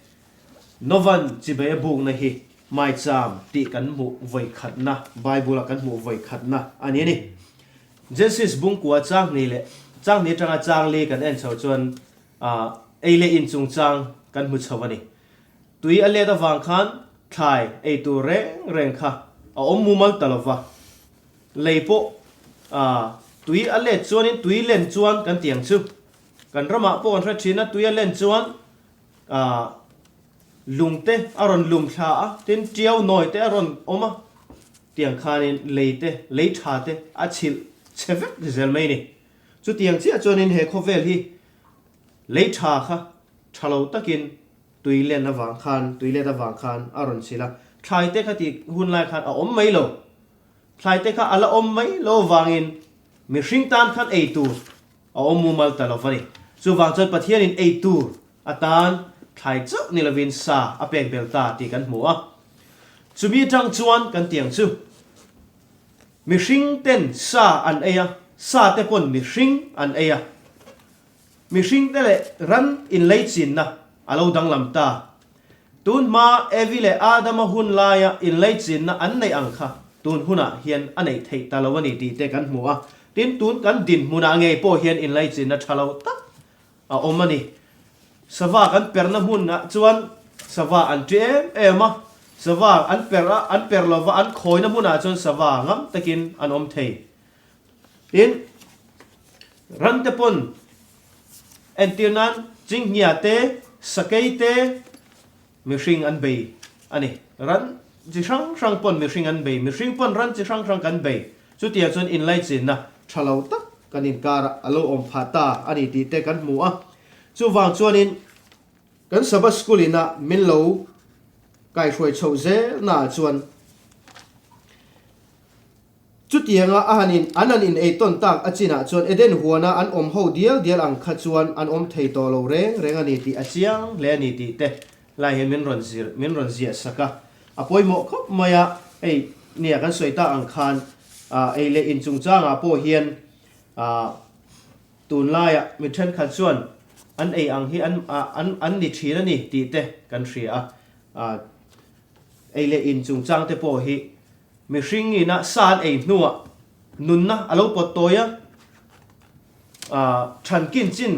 Novan chibei a bukna hi maicham tih kan hmuh vawi khatna, Bible-a kan hmuh vawi khatna a ni a ni. Genesis bungkua chang hnih leh chang hnih atanga chang li kan en chho chuan ei leh in chungchang kan hmu chho a ni. Tui a let avang khan thlai ei tur reng reng kha a awm mumal ta lova. Lei pawh tui a let chuanin tui len chuan kan ti ang chu. Kan ramah pawh kan hre thin a, tui a len chuan lung te a rawn lum thla a, tin tiau nawi te a rawn awm a, tiang khanin lei te, lei tha te a chhilh chhe vek zel mai a ni. Chutiang chiah chuanin he khawvel hi lei tha kha tha lo takin tui len avang khan, tui let avang khan a rawn chhilh a, thlai te kha tih hun lai khan a awm mai lo. Thlai te kha a la awm mai lo avangin mihring tan khan ei tur a awm mumal ta lo va ni. Chuvang chuan Pathianin ei tur atan thlai chauh ni lovin sa a pek bel ta tih kan hmu a. Chumi atang chuan kan tiang chu mihring ten sa an ei a, sa te pawn mihring an ei a. Mihring te leh ran inlei chinna a lo danglam ta. Tun hma Evi leh Adama hun laia inleichinna an neih ang kha tun hunah hian a neih theih ta lo a ni tih te kan hmu a. Tin, tun kan dinhmunah ngei pawh hian inleichinna tha lo tak a awm a ni. Sava kan perhna hmunah chuan sava an ṭi em em a, sava an perh a, an perh lova an khawina hmunah chuan sava ngam takin an awm thei. Tin, ran te pawn Entir nan Chinghnia te, Sakei te mihring an bei a ni. Ran chi hrang hrang pawn mihring an bei, mihring pawn ran chi hrang hrang kan bei. Chutiang chuan inlaichinna tha lo tak kan inkarah a lo awm phah ta a ni tih te kan hmu a. Chuvang chuanin kan Sabbath School inah min lo kaihruai chhoh zelnaah chuan. Chutianga a han in an han in ei tawn tak a chinah chuan Eden huana an awm ho dial dial ang kha chuan an awm thei tawh lo reng reng a ni tih a chiang hle a ni tih te lai hian min rawn zir min rawn ziah sak a. A pawimawh khawp mai a, hei nia kan sawi tak ang khan ei leh in chungchangah pawh hian tunlaiah mi thenkhat chuan an ei ang hi an an an ni thin a ni tih te kan hria a. Ei leh in chungchang te pawh hi mihring ina sa an ei hnuah nunna a lo pawt tawi a, than kin chin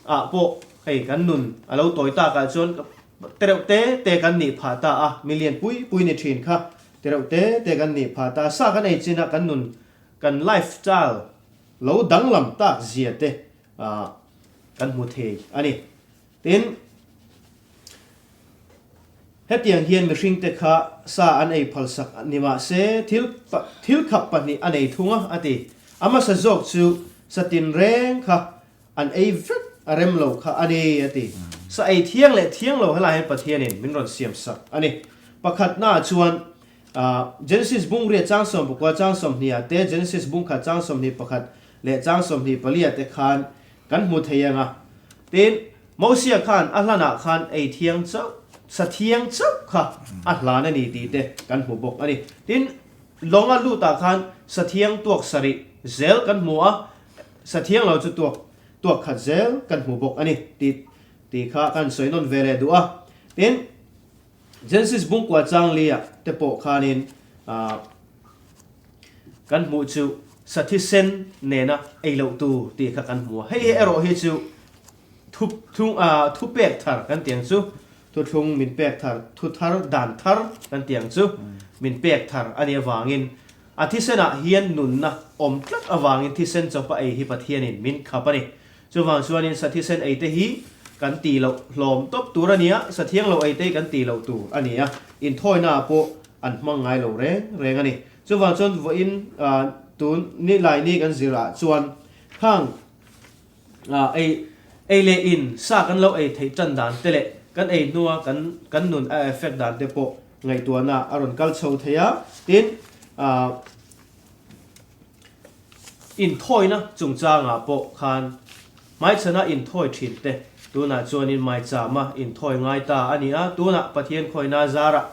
ah pawh hei kan nun a lo tawi tak ah chuan tereuh te te kan nih phah ta a, milian pui pui ni thin kha tereuh te te kan nih phah ta a, sa kan ei chin a kan nun kan life style lo danglam tak zia te kan hmu thei a ni. Tin, hetiang hian mihringte kha sa an ei phalsak ni mah se, thil thil khap pahnih a nei thung a, a ti. A hmasa zawk chu sa tinreng kha an ei vek a rem lo kha a ni, a ti. Sa ei thiang leh thiang lo helai hian Pathianin min rawn siam sak a ni. Pakhatnaah chuan Genesis bungriat chang 19 chang 20 ah te, Genesis bungkhat chang 21 leh chang 24 ah te khan Kan hmu thei ang a. Tin, Mosia khan a hlanah khan ei thiang chauh, sa thiang chauh kha a hlan a ni tih te kan hmu bawk a ni. Tin, lawnga lutah khan sa thiang tuak sarih zel kan hmu a, sa thiang lo chu tuak tuak khat zel kan hmu bawk a ni tih tih kha kan sawi nawn ve leh duh a. Tin, Genesis bungkua chang lia te pawh khanin ah, Kan hmuh chu sa thisen nena ei loh tur tih kha kan hmu a, hei hi erawh hi chu thu thlung ah thu pek thar kan tih ang chu, thuthlung min pek thar, thu thar dan thar kan tih ang chu min pek thar a nih avangin a thisenah hian nunna awm tlat avangin thisen chawpa ei hi Pathianin min khap a ni. Chuvang chuanin sa thisen ei te hi kan tih loh hlawm tawp tur a ni a, sa thiang lo ei te hi kan tih loh tur a ni a, inthawina pawh an hmang ngai lo reng reng a ni. Chuvang chuan vawiin tun ni lai ni kan zir ah chuan khang ei ei leh in sa kan lo ei theih tan dan te leh kan ei hnua kan kan nun a effect dan te pawh ngaihtuahna a rawn kal chho thei a, tin Inthawina chungchangah pawh khan hmaichhana inthawi thin te tunah chuanin maichama inthawi ngai ta a ni a, tunah Pathian khawina zarah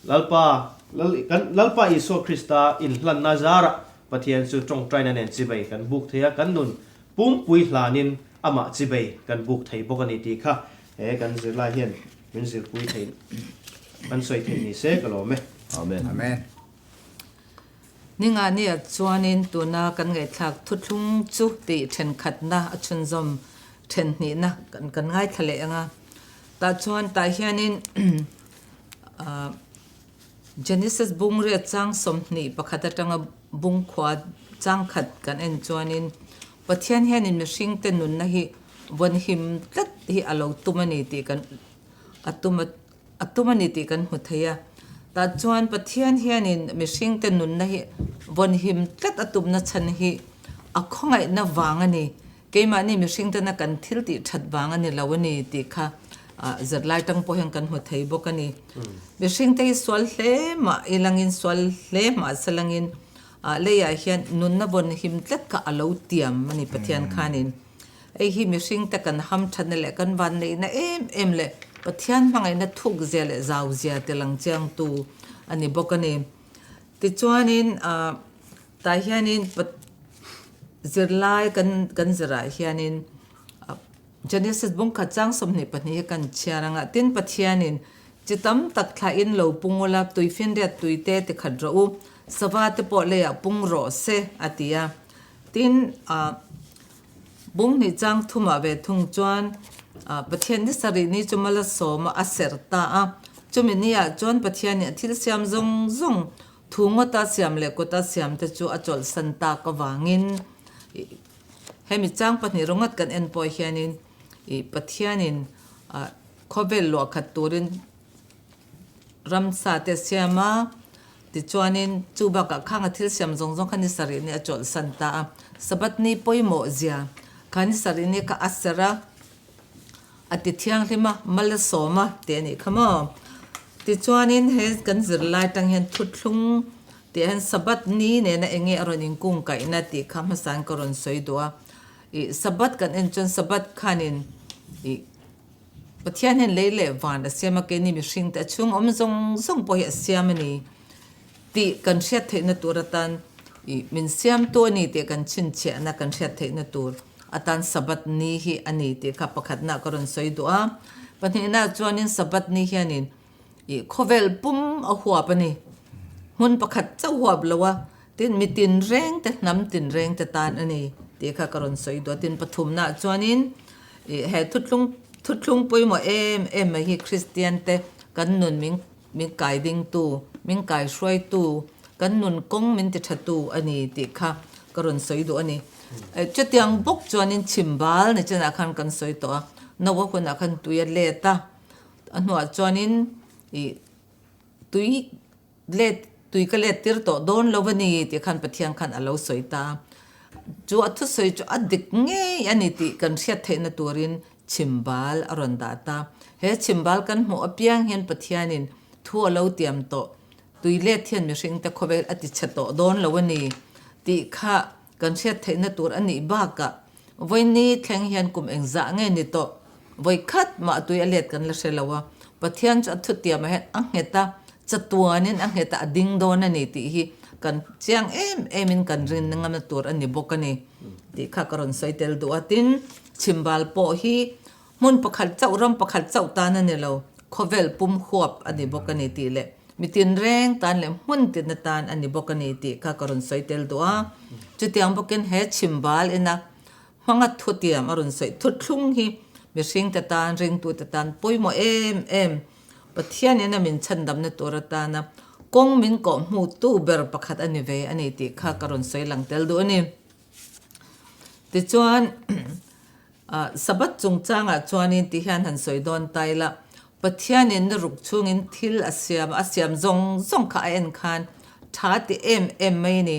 Lalpa kan Lalpa Isua Krista inhlanna zarah Pathian chu tawngtaina nen chibei kan buk thei a, kan nun pumpui hlanin amah chibei kan buk thei bawk a ni tih kha he kan zirlai hian min zirpui thei kan sawi thei ni se ka lawm e. Amen. Amen. Ninga nia chuanin tuna kan ngaihthlak thuthlung chu tih thenkhatna a chhunzawm thenhnihna kan kan ngaithla leh ang a. Tah chuan tah hianin Genesis bungriat chang 21 atanga bungkhua changkhat kan en chuanin Pathian hianin mihringte nunna hi vawnhim tlat hi a lo tum a ni tih kan a tum a. A tum a ni tih kan hmu thei a. Tah chuan Pathian hianin mihringte nunna hi vawnhim tlat a tumna chhan hi a khawngaihna vang a ni, keimahni mihringtena kan thil tih that vang a ni lo a ni tih kha zirlai tang pawh hian kan hmu thei bawk a ni. Mihringte hi sual hle mah i langin, sual hle mah se langin leiah hian nunna vawnhim tlat kha a lo tiam a ni Pathian khanin. Hei hi mihringte kan hamthatna leh kan vanneihna em em leh Pathian hmangaihna thuk zia leh zau zia te lang chiangtu a ni bawk a ni. Tichuanin tah hianin zirlai kan kan zirah hianin Genesis bungkhat chang 22 hi kan chhiar ang a, tin Pathianin chi tam tak thlahin lo pung ula, tuifinriat tuite tikhat rawh u, sava te pawh leiah pung rawh se a ti a. Tin Bunghnih chang thumah ve thung chuan Pathian ni sarih ni chu mal a sawm a, a serh ta a. Chumi niah chuan Pathianin a thil siam zawng zawng, thu ngawta siam leh kawta siam te chu a chawlhsan tak avangin hemi chang pahnih rawngawt kan en pawh hianin Pathianin khawvel luahkhat turin Ramsa te a siam a, tichuanin chu bakah khang a thil siam zawng zawng kha ni sarih ni a chawlhsan ta a. Sabbath ni pawimawh zia kha ni sarih ni kha a serh a, a ti thianghlim a, mal a sawm a tih a nih kha maw. Tichuanin he kan zirlai tang hian thuthlung. Tih hian Sabbath ni nena eng nge a rawn inkungkaihna tih kha hmasain ka rawn sawi duh a. Ih Sabbath kan en chuan Sabbath khanin ih Pathian hian lei leh van a siam a, keini mihring te a chhung awm zawng zawng pawh hi a siam a ni tih kan hriat theihna tur atan ih min siamtu a ni tih kan chhinchhiahna kan hriat theihna tur atan Sabbath ni hi a ni tih kha pakhatna ka rawn sawi duh a. Pahnihna chuanin Sabbath ni hianin Ih khawvel pum a huap a ni. Hmun pakhat chauh huap lo a, tin mi tinreng te hnam tinreng te tan a ni tih kha ka rawn sawi duh a. Tin pathumnaah chuanin ih he thuthlung thuthlung pawimawh em em mai hi Kristian te kan nun min min kai dingtu, min kai hruaitu, kan nun kawng min ti thatu a ni tih kha ka rawn sawi duh a ni. Chutiang bawk chuanin chhimbal ni chinah khan kan sawi tawh a, Noa hunah khan tui a let a. A hnuah chuanin ih tui let tui ka let tir tawh dawn lo a ni tih khan Pathian khan a lo sawi ta a. Chu a thusawi chu a dik ngei a ni tih kan hriat theihna turin chhimbal a rawn dah ta. He chhimbal kan hmuh apiang hian Pathianin thu a lo tiam tawh, tui let hian mihringte khawvel a ti chhe tawh dawn lo a ni tih kha kan hriat theihna tur a nih bakah Vawiini thleng hian kum engzah nge ni tawh? Vawi khat mah tui a let kan la hre lo a, Pathian chu a thutiamah hian a nghet a, chatuanin a nghet a, a ding dawn a ni tih hi kan chiang em emin kan rin ngamna tur a ni bawk a ni tih kha ka rawn sawi tel duh a. Tin, chhimbal pawh hi hmun pakhat chauh, ram pakhat chauh tan a ni lo, khawvel pum huap a ni bawk a ni tih leh mi tinreng tan leh hmun tina tan a ni bawk a ni tih kha ka rawn sawi tel duh a. Chutiang bawkin he chhimbal ina hmanga thutiam a rawn sawi thuthlung hi mihringte tan, ringtute tan pawimawh em em, Pathian ina min chhandamna tur atana kawng min kawhhmuhtu ber pakhat a ni ve a ni tih kha ka rawn sawi lang tel duh a ni. Tichuan. Sabbath chungchangah chuanin ti hian han sawi dawn ta ila, Pathianin ni ruk chhungin thil a siam a, a siam zawng zawng kha a en khan tha ti em em mai a ni.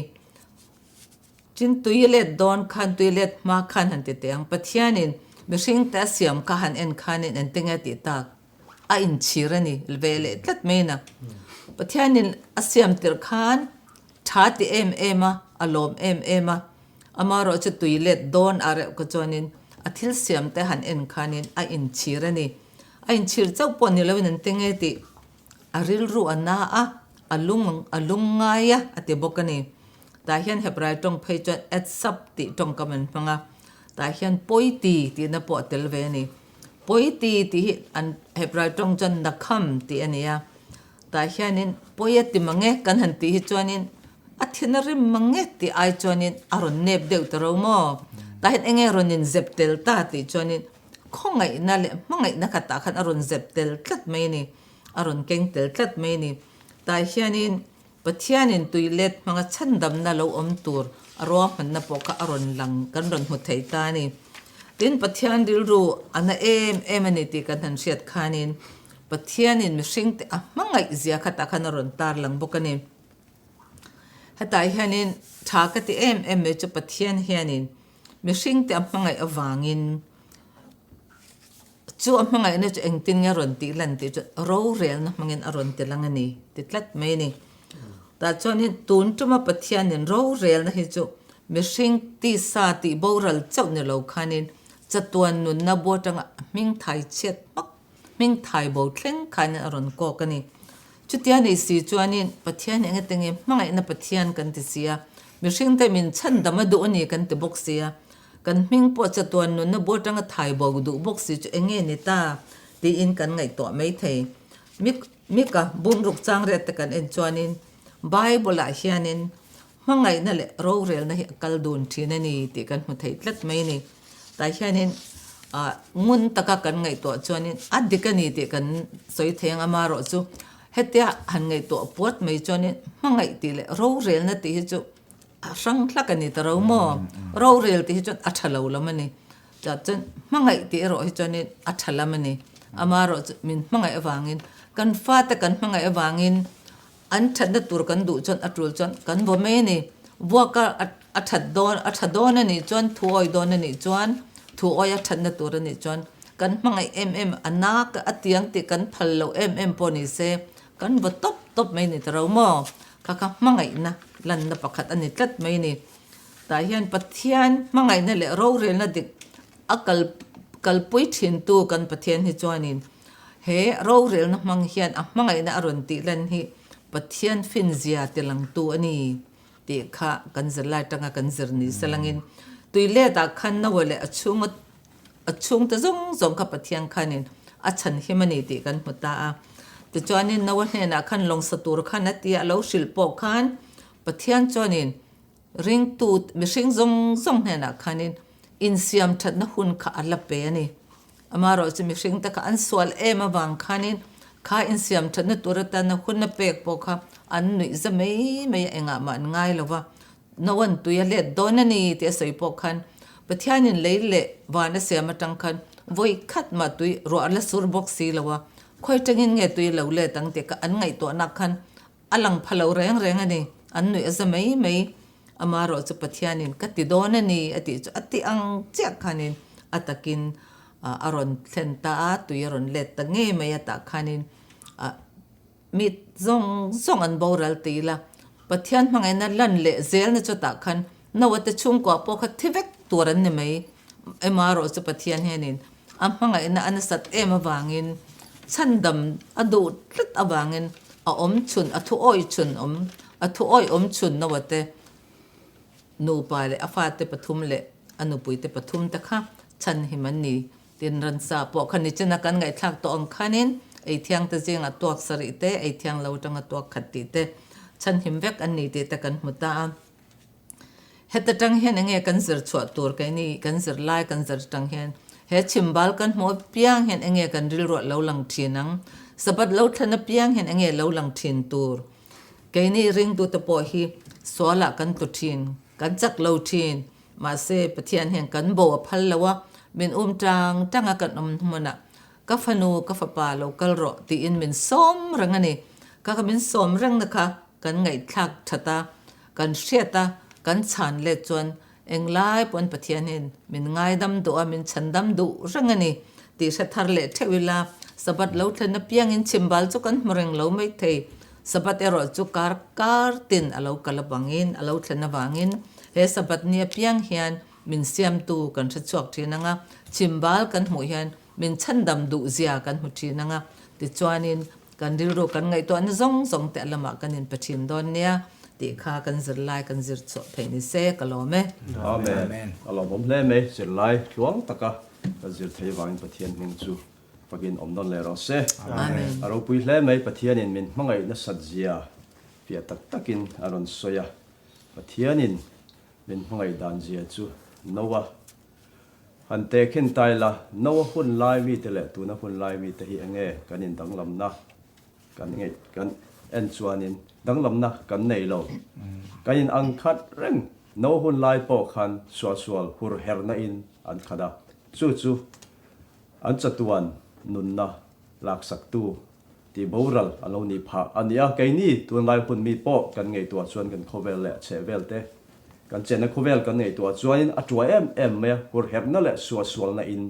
Tin, tui let dawn khan, tui let hma khan han ti teh ang, Pathianin mihringte a siam kha han en khanin engtin nge tih tak? A inchhir a ni ve leh tlat mai na. Pathianin a siam tirh khan tha ti em em a, a lawm em em a, Amaherawh chu tui let dawn a reuh ka chuanin a thil siam te han en khanin a inchhir a ni. A inchhir chauh pawh ni loin an ti nge tih a rilru a na a, a lung a lung ngai a a ti bawk a ni. Tah hian Hebrai tawng phei chuan etsap tih tawngkam an hmang a, tah hian pawiti tihna pawh a tel ve a ni. Pawiti tih hi an Hebrai tawng chuan nakham tih a ni a. Tah hianin pawi a ti mang e kan han tih hi chuanin a thin a rim mang e tih ai chuanin a rawn nep deuh ta ro maw? Tah hian enge rawn inzep tel ta tih chuanin khawngaihna leh hmangaihna kha tah khan a rawn zep tel tlat mai a ni, a rawn keng tel tlat mai a ni. Tah hianin Pathianin tui let hmanga chhandamna lo awm tur a ruahmanna pawh kha a rawn lang kan rawn hmu thei ta a ni. Tin, Pathian rilru a na em em a ni tih kan han hriat khanin Pathianin mihringte a hmangaih zia kha tah khan a rawn tar lang bawk a ni. Hetah hianin tha ka ti em em mai chu Pathian hianin mihringte a hmangaih avangin Chu a hmangaihna chu engtin nge a rawn tih lan tih chu rorelna hmangin a rawn ti lang a ni ti tlat mai a ni. Tah chuanin tun tuma Pathianin rorelna hi chu mihring tisa tih boral chauh ni lo khanin chatuan nunna bu atanga hming thai chhiat hmak, hming thai bo thleng khanin a rawn kawk a ni. Chutia ni si chuanin Pathian engete nge hmangaihna Pathian kan ti si a, mihringte min chhandam a duh a ni kan ti bawk si a, Kan hming pawh chatuan nunna bu atanga thai bo duh bawk si chu eng nge ni ta tiin kan ngaihtuah mai thei. Mik Mika bumruk chang riat te kan en chuanin Bible-ah hianin hmangaihna leh rorelna hi a kal dun thin a ni tih kan hmu thei tlat mai a ni. Tah hianin ah ngun taka kan ngaihtuah chuanin a dik a ni tih kan sawi thei ang amaherawh chu hetia han ngaihtuah puat mai chuanin hmangaih tih leh rorelna tih hi chu A hrang hlak a ni ta ro maw? Rorel tih hi chuan a tha lo lam a ni. Tah chuan hmangaih tih erawh hi chuanin a tha lam a ni. Amaherawh chu min hmangaih avangin, kan fate kan hmangaih avangin an thatna tur kan duh chuan a tul chuan kan vaw mai a ni. Vuaka a that dawn a tha dawn a nih chuan thu awi dawn a nih chuan thu awi a thatna tur a nih chuan kan hmangaih em em a nak a tiang tih kan phal loh em em pawh ni se kan vaw tawp tawp mai a ni ta ro maw? Kha kha hmangaihna lanna pakhat a ni tlat mai a ni. Tah hian Pathian hmangaihna leh rorelna dik a kal kalpui thintu kan Pathian hi chuanin he rorelna hmang hian a hmangaihna a rawn tih lan hi Pathian finzia tilangtu a ni tih kha kan zirlai atanga kan zir ni selangin tuilet ah khan Noah leh a chhunga A chhungte zawng zawng kha Pathian khanin a chhan him a ni tih kan hmu ta a. Tichuanin Noah hnenah khan lawng sa tur khan a ti a, a lo hrilh pawh khan Pathian chuanin ringtu mihring zawng zawng hnenah khanin insiam thatna hun kha a la pe a ni. Amaherawh chu mihringte kha an sual em avang khanin kha insiam thatna tur atana hun a pek pawh kha an nuih za mai mai a, engah mah an ngai lo va. Noan tui a let dawn a ni tih a sawi pawh khan Pathianin lei leh van a siam atang khan vawi khat mah tui ruah a la sur bawk si lo a, khawi tangin nge tui a lo let ang tih kha an ngaihtuahnak khan a lang pha lo reng reng a ni, an nuih a za mai mai. Amaherawh chu Pathianin ka ti dawn a ni a tih chu a ti ang chiah khanin a takin a rawn thlen ta a, tui a rawn let ta ngei mai a tah khanin Mi zawng zawng an boral ti ila, Pathian hmangaihna lan leh zelna chutah khan Noah te chhungkua pawh kha thi vek tur an ni mai. Emarawh chu Pathian hianin a hmangaihna a nasat em avangin chhandam a duh tlat avangin a awm chhun, a thu awih chhun awm, a thu awih awm chhun Noah te nupa leh a fate pathum leh a nupuite pathum te kha chhanhim an ni. Tin, ransa pawh kha nichina kan ngaihthlak tawh ang khanin ei thiangte zingah tuak sarih te, ei thiang lo atanga tuak khat tih te chhanhim vek an ni tih te kan hmu ta a. Heta tang hian enge kan zir chhuah tur keini kan zir lai kan zir atang hian he chhimbal kan hmuh apiang hian enge kan rilruah lo lang thin ang, Sabbath lo thlen apiang hian enge lo lang thin tur. Keini ringtute pawh hi sualah kan tlu thin, kan chak lo thin, Mahse, Pathian hian kan bo a phal lo a, min um tang tang a kan awm hmunah, Ka fanu, ka fapa lo kal rawh tiin min sawm reng a ni. Ka ka min sawm rengna kha kan ngaihthlak that a, kan hriat a, kan chhan let chuan englai pawn Pathian hian min ngaidam duh a, min chhandam duh reng a ni tih hre thar leh theuh ila, Sabbath lo thlen apiangin chhimbal chu kan hmu reng lo maithei. Sabbath erawh chu kar kar tin a lo kal avangin, a lo thlen avangin he Sabbath ni apiang hian min siamtu kan hre chhuak thin ang a, chhimbal kan hmuh hian min chhandam duh zia kan hmu thin ang a, tichuanin kan rilru kan ngaihtuahna zawng zawng te a lamah kan inpe thin dawn nia tih kha kan zirlai kan zir chhuah theih ni se ka lawm e. Amen. A lawmawm hle mai, zirlai tluang taka kan zir thei vangin Pathian hming chu Fakin awm nawn leh rawh se. Amen. A ropui hle mai Pathianin min hmangaih nasat zia fiah tak takin a rawn sawi a. Pathianin min hmangaih dan zia chu Noa han tehkhin ta ila, Noa hun lai mite leh tuna hun lai mite hi enge kan indanglamna kan ngeih kan en chuanin danglamna kan nei lo. Kan in ang khat reng. Noa hun lai pawh khan suahsual hur herna in an khat a. Chu chu An chatuan nunna laksaktu tih boral a lo nih phah a ni a, keini tunlai hun mi pawh kan ngaihtuah chuan kan khawvel leh a chhehvel te, kan chenna khawvel kan ngaihtuah chuanin a tuai em em mai a, hurherhna leh suahsualna in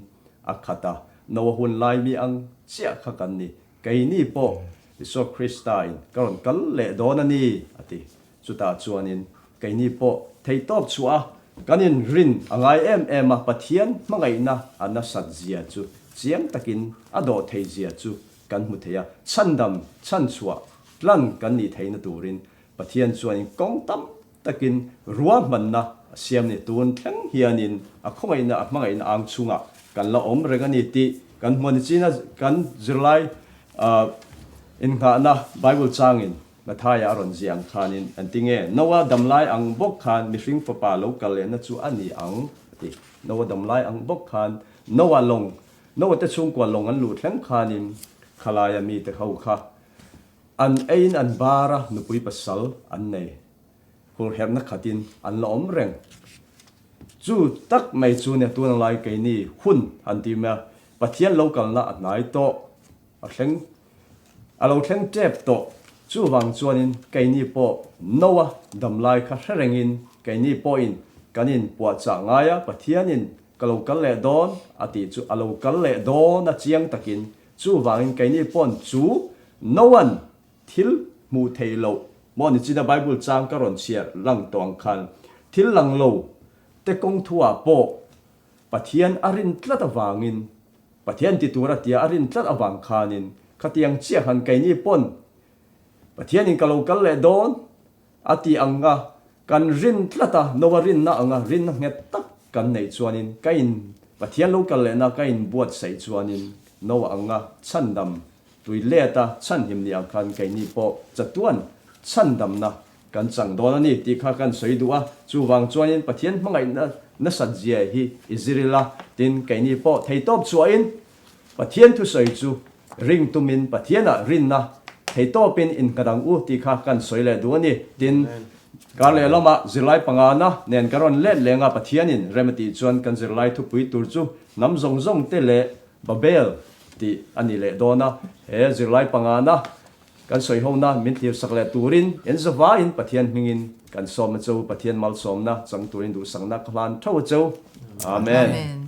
a khat a, Noa hun lai mi ang chiah kha kan ni, keini pawh Isua Krista in ka rawn kal leh dawn a ni a ti. Chutah chuanin keini pawh theihtawp chhuah a, kan inrin a ngai em em a, Pathian hmangaihna a nasat zia chu chiang takin a dawh thei zia chu kan hmu thei a, chhandam chhanchhuah tlan kan nih theihna turin Pathian chuanin kawng tam takin ruahmanna a siam ni. Tun thleng hianin a khawngaihna a hmangaihna ang chungah kan la awm reng a ni tih kan hmu a ni. China kan zirlai innghahna Bible changin Mathaia a rawn ziah ang khanin an ti nge, Noa damlai ang bawk khan mihring fapa lo kal lehna chu a ni ang, a ti. Noa damlai ang bawk khan Noa lawng, Noa te chhungkua lawng an luh thleng khanin khalaia mite ho kha an eiin an bar a, nupui pasal an nei. Hurherhna khatin an la awm reng. Chu tak mai chu nia tuna lai keini hun han ti mai a, Pathian lo kalna a hnai tawh. A thleng, a lo thleng tep tawh. Chuvang chuanin keini pawh Noa damlai kha hre rengin keini pawhin kan inpuahchah ngai a, Pathianin ka lo kal leh dawn a tih chu a lo kal leh dawn a chiang takin. Chuvangin keini pawn chu Noa'n thil hmuh theih loh. Maw nichina Bible chang ka rawn chhiar lang tawh ang khan thil lang lo te kawng thu ah pawh Pathian a rin tlat avangin Pathian ti tur a tia a rin tlat avang khanin khatiang chiah han keini pawn Pathianin ka lo kal leh dawn a ti ang a, kan rin tlat a, Noa rinna anga rinna nghet tak kan neih chuanin ka in Pathian lo kal lehna ka in buatsaih chuanin Noa anga chhandam tui let a chhanhim ni ang khan keini pawh chatuan chhandamna kan chang dawn a ni tih kha kan sawi duh a, chuvang chuanin Pathian hmangaihna nasat zia hi i zir ila tin keini pawh theitawp chhuahin Pathian thusawi chu ring tumin Pathianah rinna theitawpin innghat ang u tih kha kan sawi leh duh a ni. Tin, kar leh lamah zirlai pangana nen ka rawn let leng a, Pathianin rem a tih chuan kan zirlai thupui tur chu hnam zawng zawng te leh Babel tih a ni leh dawn a. He zirlai pangana kan sawi hona min thlirsak leh turin en zavaiin Pathian hmingin kan sawm a cheu, Pathian malsawmna chang turin duhsakna ka hlan theuh a cheu. Amen.